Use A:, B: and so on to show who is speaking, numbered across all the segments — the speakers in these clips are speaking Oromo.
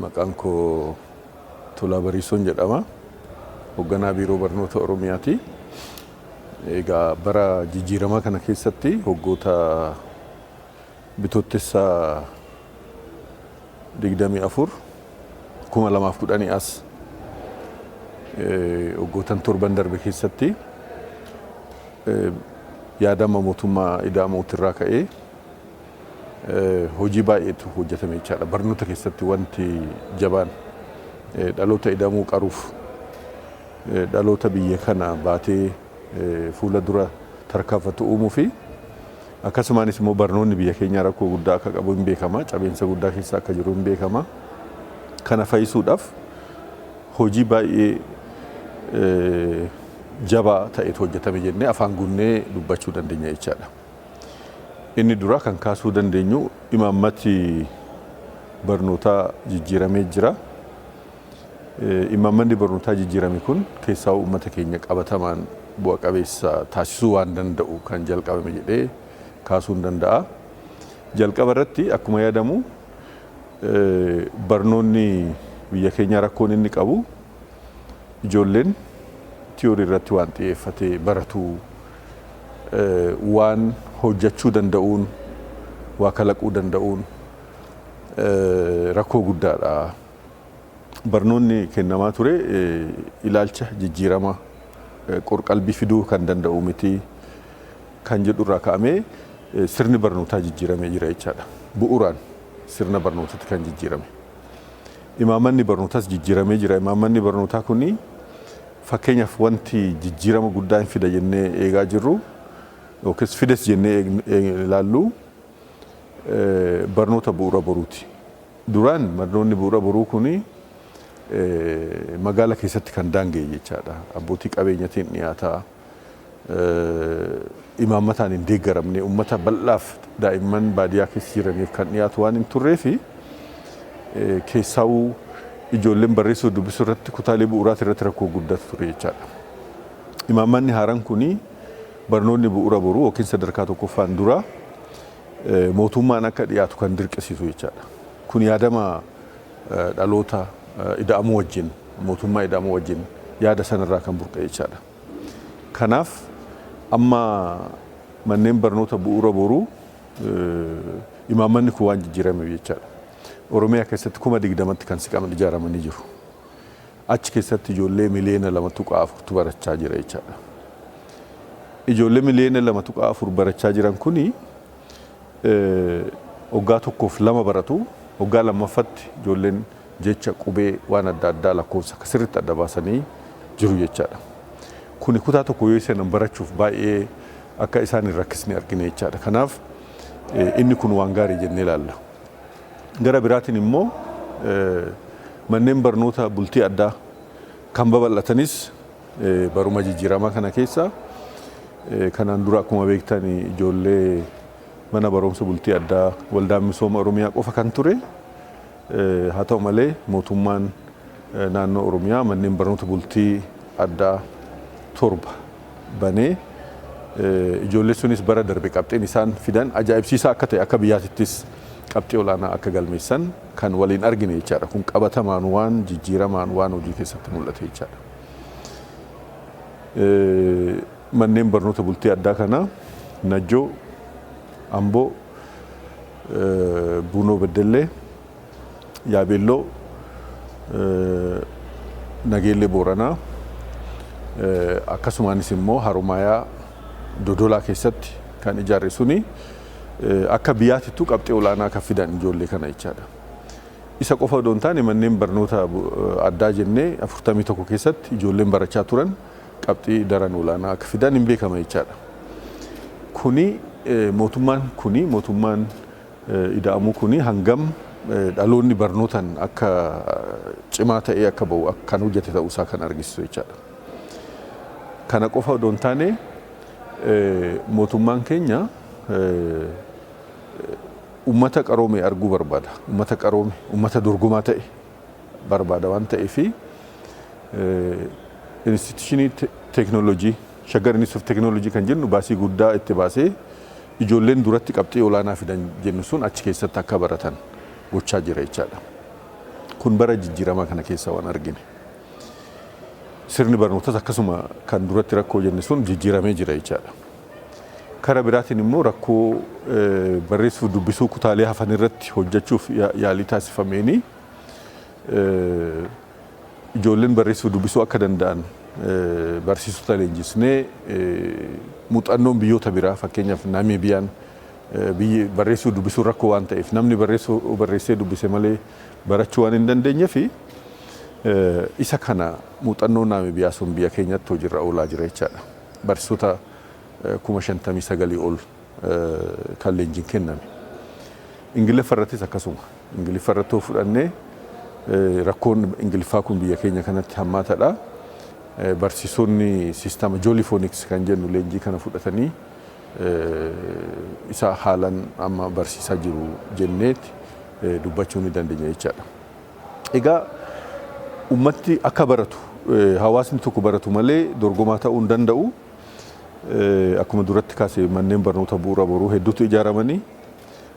A: Maqaan koo Tolaa Bariisoon jedhama. Hoogganaa Biiroo Barnoota Oromiyaati. Egaa bara jijjiiramaa kana keessatti waggoota bitootessa 24 2010 as waggootan torban darbe keessatti yaadama mootummaa ida'amuutirraa ka'ee hojii baay'eetu hojjetame jechaadha. Barnoota keessatti wanti jabaan dhaloota ida'amuu qaruuf, dhaloota biyya kana baatee fuula dura tarkaanfatu uumuu fi akkasumaanis immoo barnoonni biyya keenyaa rakkoo guddaa akka qabu hin beekama. Cabeensa guddaa keessa akka jiru hin beekama. Kana fayyisuudhaaf hojii baay'ee jabaa ta'etu hojjetame jennee afaan guunnee dubbachuu dandeenya jechaadha. Inni dura kan kaasuu dandeenyu imaammati barnootaa jijjiiramee jira. Imaammanni barnootaa jijjiirame kun keessaa uummata keenya qabatamaan bu'a qabeessa taasisuu waan danda'u kan jalqabame jedhee kaasuu hin danda'a. Jalqaba irratti akkuma yaadamu barnoonni biyya keenyaa rakkoon inni qabu ijoolleen tiyoorii irratti waan xiyyeeffatee baratu, waan hojjechuu danda'uun, waa kalaquu danda'uun rakkoo guddaadha. Barnoonni kennamaa ture ilaalcha jijjiirama qorqalbii fiduu kan danda'u miti kan jedhu irraa ka'amee sirni barnootaa jijjiiramee jira jechaadha. Bu'uuraan sirna barnootatti kan jijjiirame. Imaammanni barnootaas jijjiiramee jira. Imaammanni barnootaa kuni fakkeenyaaf wanti jijjiirama guddaa hin fida jennee eegaa jirru yookiis fides jennee ilaallu barnoota bu'uura boruuti. Duraan barnoonni bu'uura boruu kuni magaala keessatti kan daanga'e jechaadha. Abbootii qabeenyatiin dhiyaataa, imaammataan hin deeggaramne, uummata bal'aaf, daa'imman baadiyyaa keessa jiraniif kan dhiyaatu waan hin turree fi keessaawuu ijoolleen barreessuu dubbisuu irratti kutaalee bu'uuraati irratti rakkoo guddatu ture jechaadha. Imaammanni haaraan kuni barnoonni bu'uura boruu yookiin sadarkaa tokkoffaan dura mootummaan akka dhiyaatu kan dirqisiisu jechaadha. Kun yaadama dhaloota ida'amuu wajjin, mootummaa ida'amuu wajjin yaada sanarraa kan burqe jechaadha. Kanaaf amma manneen barnoota bu'uura boruu imaammanni kun waan jijjiirameef jechaadha. Oromiyaa keessatti 20,000tti kan siqaman ijaaramanii jiru. Achi keessatti ijoollee miliyoona 2.4tu barachaa jira jechaadha. Ijoollee miliyoona 2.4 barachaa jiran kuni waggaa tokkoof lama baratu. Waggaa lammaffatti ijoolleen jecha, qubee, waan adda addaa, lakkoofsa akka sirriitti adda baasanii jiru jechaadha. Kuni kutaa tokko yoo seenan barachuuf baay'ee akka isaan hin rakkisne argine jechaadha. Kanaaf inni kun waan gaarii jennee ilaalla. Gara biraatiin immoo manneen barnoota bultii addaa kan babal'atanis baruma jijjiiramaa kana keessa. Kanaan dura akkuma beektan ijoollee mana barumsa bultii addaa Waldaan Misooma Oromiyaa qofa kan ture. Haa ta'u malee mootummaan naannoo Oromiyaa manneen barnoota bultii addaa torba banee, ijoollee sunis bara darbe qabxiin isaan fidan ajaa'ibsiisaa akka ta'e, akka biyyaatittis qabxii olaanaa akka galmeessan kan waliin argine jechaadha. Kun qabatamaan waan jijjiiramaan waan hojii keessatti mul'ate jechaadha. Manneen barnoota bultii addaa kana Najjoo, Amboo, Buunoo Beddellee, Yaabeelloo, Nageellee Booranaa, akkasumaanis immoo Haromaayaa, Dodolaa keessatti kan ijaarre suni akka biyyaatittuu qabxii olaanaa kan fidan ijoollee kana jechaadha. Isa qofa odoo hin taane manneen barnoota addaa jennee 41 keessatti ijoolleen barachaa turan qabxii daran olaanaa akka fidan hin beekama jechaadha. Kuni mootummaan kuni, mootummaan ida'amuu kuni hangam dhaloonni barnootaan akka cimaa ta'ee akka ba'u kan hojjete ta'uusaa kan argisiisu jechaadha. Kana qofa odoo hin taane mootummaan keenya uummata qaroome arguu barbaada. Uummata qaroome, uummata dorgomaa ta'e barbaada waan ta'eef instituushinii teeknooloojii, Shaggar Institute of Technology kan jennu, baasii guddaa itti baasee ijoolleen duratti qabxii olaanaa fidan jennu sun achi keessatti akka baratan gochaa jira jechaadha. Kun bara jijjiiramaa kana keessa waan argine. Sirni barnootas akkasuma kan duratti rakkoo jenne sun jijjiiramee jira jechaadha. Kara biraatiin immoo rakkoo barreessuuf dubbisuu kutaalee hafan irratti hojjechuuf yaalii taasifameeni ijoolleen barreessuuf dubbisuu akka danda'an barsiisota leenjisnee, muuxannoon biyyoota biraa, fakkeenyaaf Naamibiyaan, biyyi barreessuu dubbisuu rakkoo waan ta'eef, namni barreessuu barreessee dubbise malee barachuu waan hin dandeenye fi isa kana muuxannoo Naamibiyaa sun biyya keenyatti hojiirra oolaa jira jechaadha. Barsiisota 59,000 ol kan leenjiin kenname. Ingiliffa irrattis akkasuma. Ingiliffa irratti yoo fudhannee, rakkoon Ingiliffaa kun biyya keenya kanatti hammaatadha. Barsiisonni siistama Jolly Phonics kan jennu leenjii kana fudhatanii isa haalan amma barsiisaa jiru jenneeti dubbachuu ni dandeenya jechaadha. Egaa ummatti akka baratu, hawaasni tokko baratu malee dorgomaa ta'uu hin danda'u. Akkuma duratti kaase, manneen barnoota Bu'uura Boruu hedduutu ijaaramanii,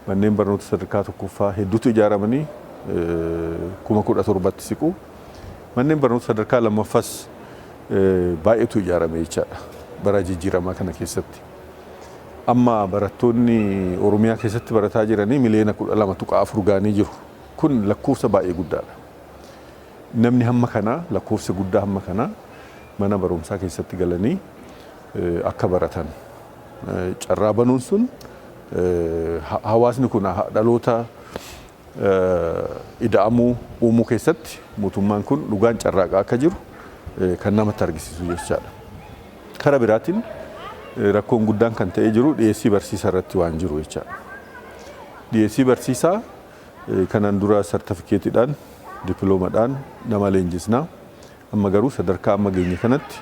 A: manneen barnoota sadarkaa tokkoffaa hedduutu ijaaramanii, 17,000tti siqu. Manneen barnoota sadarkaa lammaffaas baay'eetu ijaarame jechaadha bara jijjiiramaa kana keessatti. Amma barattoonni Oromiyaa keessatti barataa jiranii miliyoona 12.4 ga'anii jiru. Kun lakkoofsa baay'ee guddaadha. Namni hamma kanaa, lakkoofsa guddaa hamma kanaa mana barumsaa keessatti galanii akka baratan carraa banuun sun, hawaasni kun dhaloota ida'amuu uumuu keessatti mootummaan kun dhugaan carraaqaa akka jiru kan namatti argisiisu jechaadha. Kara biraatiin rakkoon guddaan kan ta'ee jiru dhiyeessii barsiisaa irratti waan jiru jechaadha. Dhiyeessii barsiisaa kanaan dura sartifikeetiidhaan, dippiloomadhaan nama leenjisnaa. Amma garuu sadarkaa amma geenye kanatti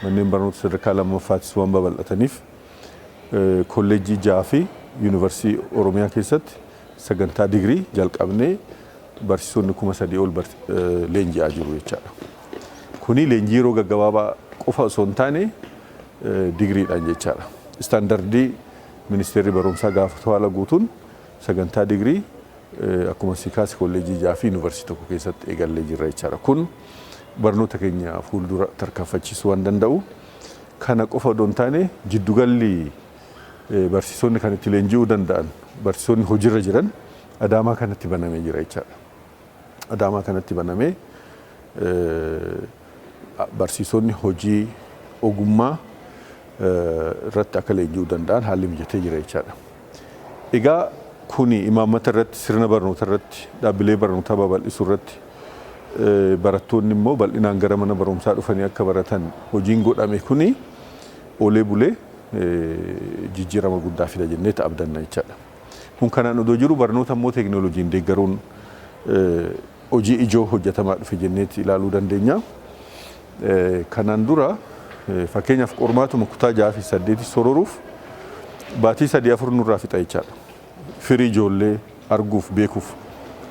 A: manneen barnoota sadarkaa lammaffaatis waan babal'ataniif, kolleejjii jaha fi yuunivarsiitii Oromiyaa keessatti sagantaa digirii jalqabnee barsiisonni 3,000 ol leenji'aa jiru jechaadha. Kuni leenjii yeroo gaggabaabaa qofa osoo hin taane digiriidhaan jechaadha. Istaandardii ministeerri barumsaa gaafatu haala guutuun sagantaa digirii akkuma sikaas kolleejjii jaha fi yuunivarsiitii tokko keessatti eegallee jirra jechaadha. Kun barnoota keenya fuuldura tarkaanfachiisuu waan danda'u. Kana qofa odoo hin taane, jiddugalli barsiisonni kan itti leenji'uu danda'an, barsiisonni hojiirra jiran, Adaamaa kanatti banamee jira jechaadha. Adaamaa kanatti banamee barsiisonni hojii ogummaa irratti akka leenji'uu danda'an haalli mijatee jira jechaadha. Egaa kuni imaammata irratti, sirna barnoota irratti, dhaabbilee barnootaa babal'isuu irratti, barattoonni immoo bal'inaan gara mana barumsaa dhufanii akka baratan hojiin godhame kuni oolee bulee jijjiirama guddaa fida jennee abdanna jechaadha. Kun kanaan odoo jiru, barnoota immoo teekinooloojiin deeggaruun hojii ijoo hojjetamaa dhufe jenneeti ilaaluu dandeenya. Kanaan dura fakkeenyaaf qormaatuma kutaa jaha fi saddeeti sororuuf baatii sadii afur nurraa fixa jechaadha. Firii ijoollee arguuf beekuuf.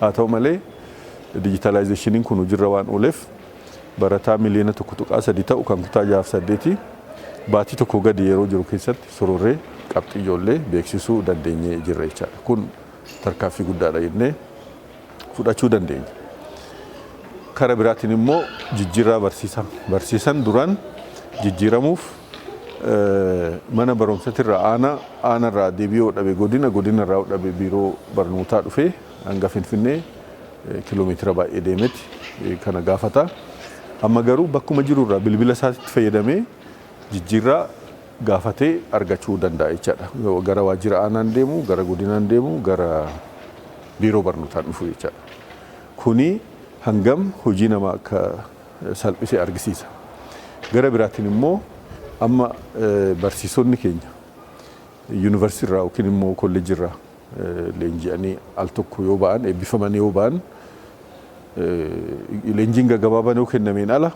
A: Haa ta'u malee, dijitaalaayizeeshiniin kun hojiirra waan ooleef, barataa miliyoona 1.3 ta'u kan kutaa jahaaf saddeeti baatii tokko gadi yeroo jiru keessatti sororree qabxii ijoollee beeksisuu dandeenyee jirra jechaadha. Kun tarkaanfii guddaadha jennee fudhachuu dandeenya. Kara biraatiin immoo jijjiirraa barsiisan. Barsiisan duraan jijjiiramuuf mana barumsatirraa aanaa, aanarraa deebi'uu dhabe godina, godinarraa dhabe biiroo barnootaa dhufee hanga Finfinnee kiiloomeetira baay'ee deemeeti kana gaafata. Amma garuu bakkuma jirurraa bilbila isaatti fayyadamee jijjiirraa gaafatee argachuu danda'a jechaadha. Gara waajjira aanaan deemu, gara godinaan deemu, gara biiroo barnootaan dhufu jechaadha. Kuni hangam hojii nama akka salphisee argisiisa. Gara biraatiin immoo amma barsiisonni keenya yuunivarsiitii irraa yookiin immoo kolleejjii irraa leenji'anii al tokko yoo ba'an, eebbifamanii yoo ba'an, leenjiin gaggabaabaan yoo kennameen ala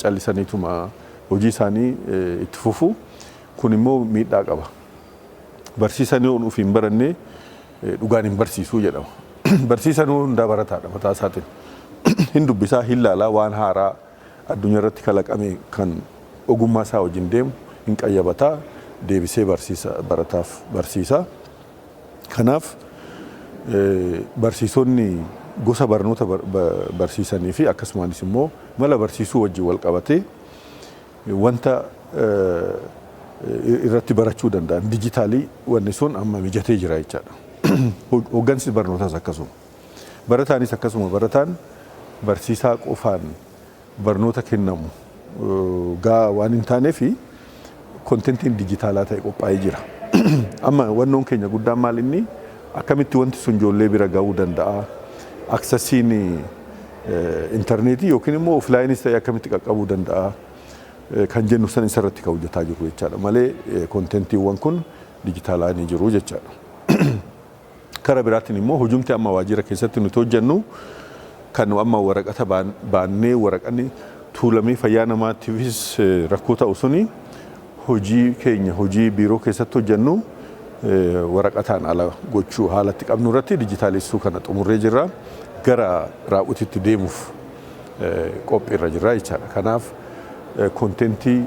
A: callisaniituma hojii isaanii itti fufu. Kun immoo miidhaa qaba. Barsiisan yoo ofii hin baranne dhugaan hin barsiisuu jedhama. Barsiisan hundaa barataadha mataa isaatiin. Hin dubbisaa, hin laalaa, waan haaraa addunyaa irratti kalaqame kan ogummaa isaa wajjin deemu hin qayyabataa, deebisee barsiisa, barataaf barsiisa. Kanaaf barsiisonni Gosa barnoota barsiisanii fi akkasumaanis immoo mala barsiisuu wajjin wal qabatee wanta irratti barachuu danda'an dijitaalii wanni sun amma mijatee jira jechaadha. Hooggansi barnootaas akkasuma. Barataanis akkasuma, barataan barsiisaa qofaan barnoota kennamu gaa waan hin taaneef contentiin dijitaalaa ta'e qophaa'ee jira. Amma wannoon keenya guddaan maal inni, akkamitti wanti sun ijoollee bira ga'uu danda'a? Accessiin intarneetii yookiin immoo offlineiis ta'e akkamitti qaqqabuu danda'a? Kan jennu san isarratti kan hojjetaa jiru jechaadha malee contentiiwwan kun dijitaalaa ni jiru jechaadha. Kara biraatiin immoo hojumti amma waajjira keessatti nuti hojjennu kan amma waraqata baannee waraqanni tuulamee fayyaa namaatiifis rakkoo ta'u suni, hojii keenya hojii biiroo keessatti hojjennu waraqataan ala gochuu haalatti qabnu irratti dijitaalessuu kana xumurree jirra, gara raawwatitti deemuuf qophiirra jirra jechaadha. Kanaaf contentii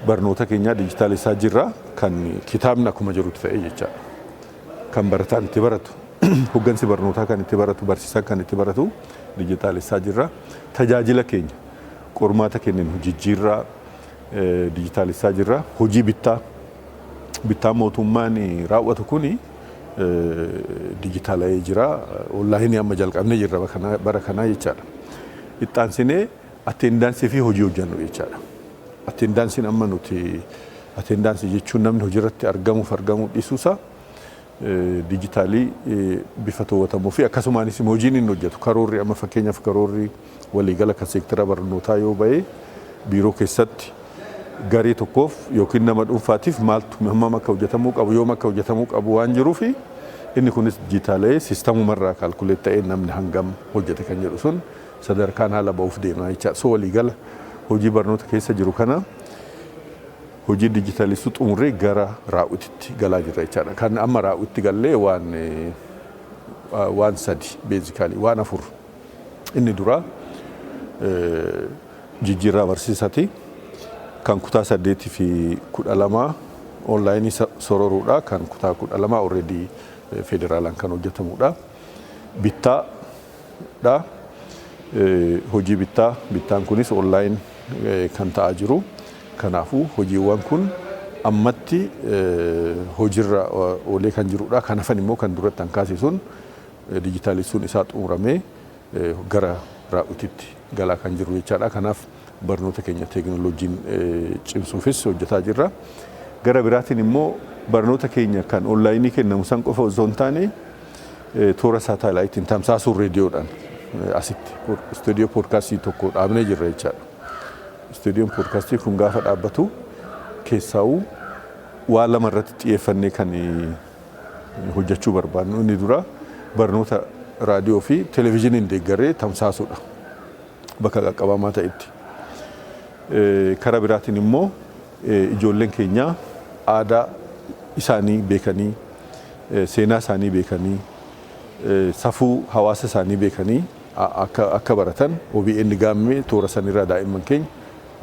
A: barnoota keenyaa dijitaalessaa jirra, kan kitaabni akkuma jirutti ta'e jechaadha. Kan barataan itti baratu, hoggansi barnootaa kan itti baratu, barsiisaan kan itti baratu dijitaalessaa jirra. Tajaajila keenya qormaata kenninu jijjiirraa dijitaalessaa jirra. Hojii bittaa, bittaa mootummaan raawwatu kuni dijitaala'ee jira. Onlineii amma jalqabnee jirra bara kanaa jechaadha. Ittaansinee attendanceii fi hojii hojjennu jechaadha. Attendanceiin amma nuti, attendanceii jechuun namni hojiirratti argamuuf argamuu dhiisuusaa dijitaalii bifa to'atamuu fi akkasumaanis hojiin inni hojjetu, karoorri amma fakkeenyaaf karoorri waliigala kan seektara barnootaa yoo ba'e, biiroo keessatti garee tokkoof yookiin nama dhuunfaatiif maaltu hammam akka hojjetamuu qabu, yoom akka hojjetamuu qabu waan jiruufi, inni kunis dijitaala'ee systemumarraa calculate ta'ee namni hangam hojjete kan jedhu sun sadarkaan haala ba'uuf deema jecha. So waliigala hojii barnoota keessa jiru kana hojii dijitaalessuu xumurree gara raawwititti galaa jirra jechaadha. Kan amma raawwitti gallee waan sadi, basically waan afur. Inni dura jijjiirraa barsiisaati. Kan kutaa 8 fi 12 onlineii sororuudha. Kan kutaa 12 already federaalaan kan hojjetamudha. Bittaadha. Hojii bittaa, bittaan kunis online kan ta'aa jiru. Kanaafuu hojiiwwan kun ammatti hojiirra oolee kan jirudha. Kan hafan immoo kan duratti kan kaase sun dijitaalessuun isaa xumuramee gara raawwititti galaa kan jiru jechaadha. Kanaaf barnoota keenya teekinooloojiin cimsuufis hojjetaa jirra. Gara biraatiin immoo barnoota keenya kan onlineii kennamu san qofa osoo hin taane, toora saataalaayitiin tamsaasuun reediyoodhaan asitti istuudiyoo podcastii tokko dhaabnee jirra jechaadha. Istuudiyoon podcastii kun gaafa dhaabbatu keessaa'uu waan lama irratti xiyyeeffannee kan hojjechuu barbaadnu, inni dura barnoota raadiyoo fi televezyiiniin deeggaree tamsaasuudha bakka qaqqabamaa ta'etti. Karaa biraatiin immoo ijoolleen keenya aadaa isaanii beekanii, seenaa isaanii beekanii, safuu hawaasa isaanii beekanii akka baratan OBN gaammee toora sanirraa daa'imman keenya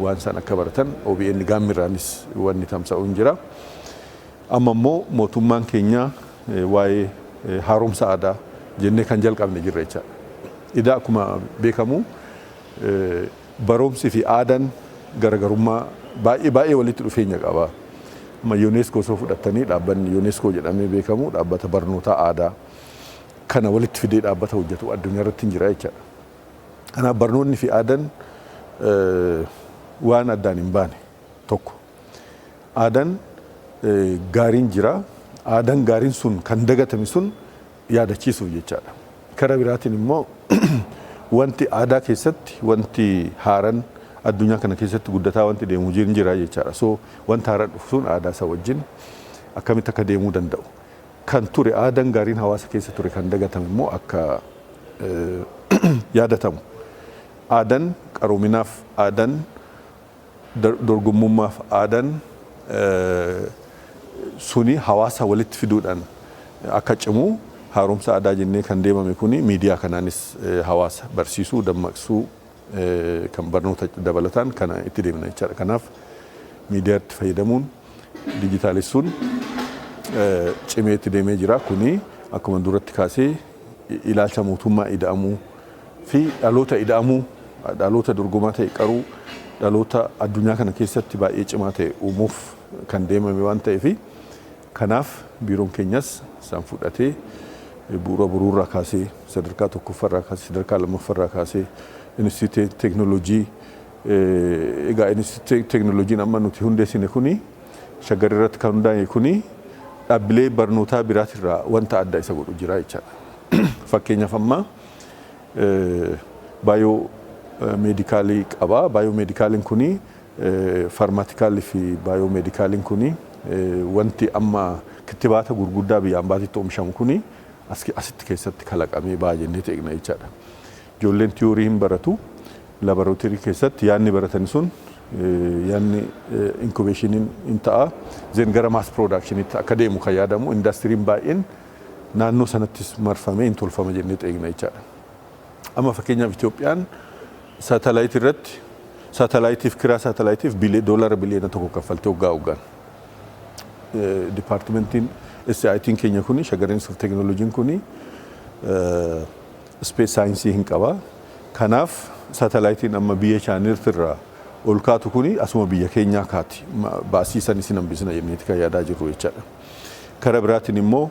A: waan isaan akka baratan OBN gaammirraanis wanni tamsa'u hin jira. Amma immoo mootummaan keenya waa'ee haaromsa aadaa jennee kan jalqabne jirra jechaadha. Idaa akkuma beekamu barumsi fi aadaan garaagarummaa baay'ee baay'ee walitti dhufeenya qaba. Amma UNESCO osoo fudhattanii, dhaabbanni UNESCO jedhamee beekamu dhaabbata barnoota aadaa kana walitti fidee dhaabbata hojjetu addunyaa irratti hin jira jechaadha. Kanaaf barnoonni fi aadaan waan addaan hin baane tokko. Aadaan gaariin jira. Aadaan gaariin sun kan dagatame sun yaadachiisuuf jechaadha. Karaa biraatiin immoo wanti aadaa keessatti wanti haaraan addunyaa kana keessatti guddataa wanti deemu jira jechaadha. So wanta haaraan dhufu sun aadaa isa wajjin akkamitti akka deemuu danda'u. Kan ture aadaan gaariin hawaasa keessa ture kan dagatame immoo akka yaadatamu. Aadaan qaroominaaf, aadaan dorgommummaaf, aadaan suni hawaasa walitti fiduudhaan akka cimu haaromsa aadaa jennee kan deemame kuni miidiyaa kanaanis hawaasa barsiisuu, dammaqsuu, kan barnoota dabalataan kana itti deemna jechaadha. Kanaaf miidiyaatti fayyadamuun dijitaalessuun cimee itti deemee jira. Kuni akkuma duratti kaasee Ilaalcha mootummaa ida'amuu fi dhaloota ida'amuu, dhaloota dorgomaa ta'e qaruu, dhaloota addunyaa kana keessatti baay'ee cimaa ta'e uumuuf kan deemame waan ta'eef, kanaaf biiroon keenyas isaan fudhatee bu'uura boruurraa kaasee, sadarkaa tokkoffaarraa kaasee, sadarkaa lammaffaarraa kaasee, inistituutii teeknooloojii. Egaa inistituutii teeknooloojiin amma nuti hundeessine kuni, Shaggar irratti kan hundaa'e kuni, dhaabbilee barnootaa biraatirraa wanta adda isa godhu jira jechaadha. Fakkeenyaaf amma biomedicalii qaba. Biomedicaliin kuni, pharmaceuticalii fi biomedicaliin kuni, wanti amma kittibaata gurguddaa biyya ambaatitti oomishamu kuni asitti keessatti kalaqamee ba'a jennee eegna jechaadha. Ijoolleen tiyoorii hin baratu. Laboratory keessatti yaadni baratani sun, yaadni incubationiin hin ta'a. Then gara mass productionitti akka deemu kan yaadamu, indastiriin baay'een naannoo sanattis marfamee hin tolfama jennee eegna jechaadha. Amma fakkeenyaaf Itoophiyaan saatalaayitii irratti, saatalaayitiif, kiraa saatalaayitiif $1 biliyoona kaffaltee waggaa waggaan. Departmentiin SIT'n keenya kuni, Shaggar Institute of Technology'n kuni, space science hin qaba. Kanaaf saatalaayitiin amma biyya Chaayinaarraa ol kaatu kuni asuma biyya keenyaa kaati. Baasii sanis hin hambisna jenneeti kan yaadaa jirru jechaadha. Karaa biraatiin immoo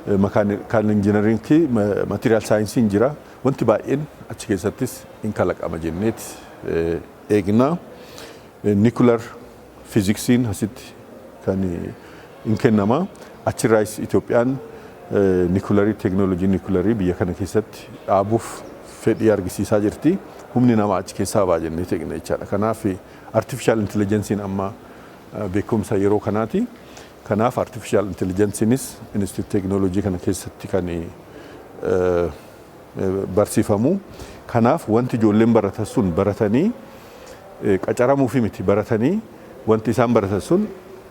A: mechanical engineeringii, material scienceiin jira. Wanti baay'een achi keessattis hin kalaqama jenneeti eegna. Nuclear physicsiin asitti kan hin kennama. Achirraayis Itoophiyaan nuclearii, teeknooloojii nuclearii biyya kana keessatti dhaabuuf fedhii argisiisaa jirti. Humni namaa achi keessaa ba'a jennee eegna jechaadha. Kanaaf artificial intelligenceiin amma beekumsa yeroo kanaati. Kanaaf artificial intelligenceiinis institute teeknooloojii kana keessatti kan barsiifamu. Kanaaf wanti ijoolleen baratan sun baratanii qacaramuufi miti, baratanii wanti isaan baratan sun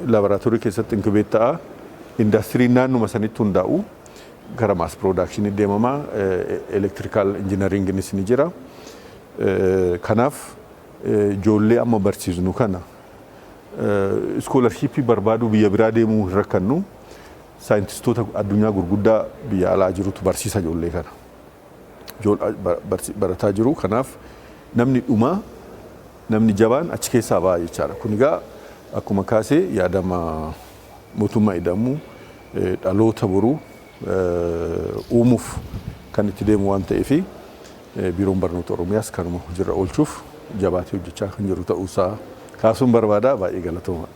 A: laboratory keessatti incubate ta'a. Indastiriin naannuma sanitti hundaa'u gara mass productionii deemamaa. Electrical engineeringinis ni jira. Kanaaf ijoollee amma barsiisnu kana scholarshipii barbaaduu, biyya biraa deemuu hin rakkannu. Saayintistoota addunyaa gurguddaa biyya alaa jirutu barsiisa ijoollee kana. Barataa jiru. Kanaaf namni dhumaa, namni jabaan achi keessaa ba'a jechaadha. Kun egaa akkuma kaasee yaadama mootummaa ida'amuu dhaloota boruu uumuuf kan itti deemu waan ta'eef, biiroon barnoota Oromiyaas kanuma hojiirra oolchuuf jabaatee hojjechaa kan jiru ta'uusaa kaasuun barbaada. Baay'ee galatooma.